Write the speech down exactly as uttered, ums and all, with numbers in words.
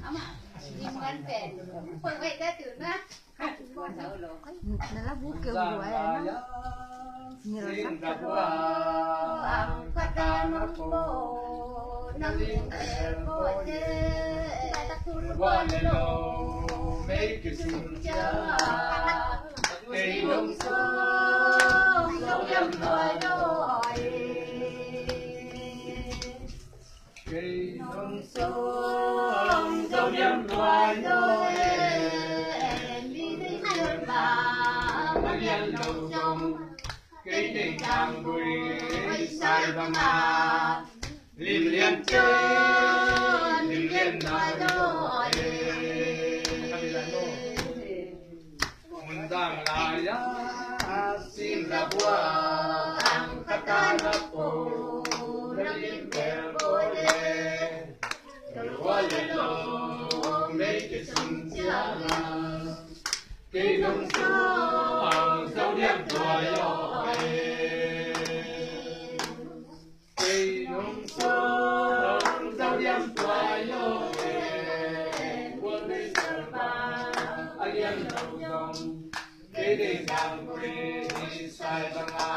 Ama, di muan pen. Poi wai ta tu na. Na la bu keu wai na. Ni la sa. Ang kata na po. Nang ling el po je. Ta kul bo le lo. Mei ke sun ja. Kei dong song, dong yam doi doi. Kei dong song, dong yam doi doi. Li ding yam ba, ma lian dong song. Kei ding dang bui, sai ba ma. Lim lian chen, lim lian doi doi. Mun dang lai ya, sin la bua, ang kata na po, na lim bel bole. Kalua le lo, mei ke sun cia la. Kei dong song, dong yam doi doi. Kei dong song, dong yam doi doi. Wan nei sa ba, a yam dong dong. Kei ding dang bui, sai ba ma.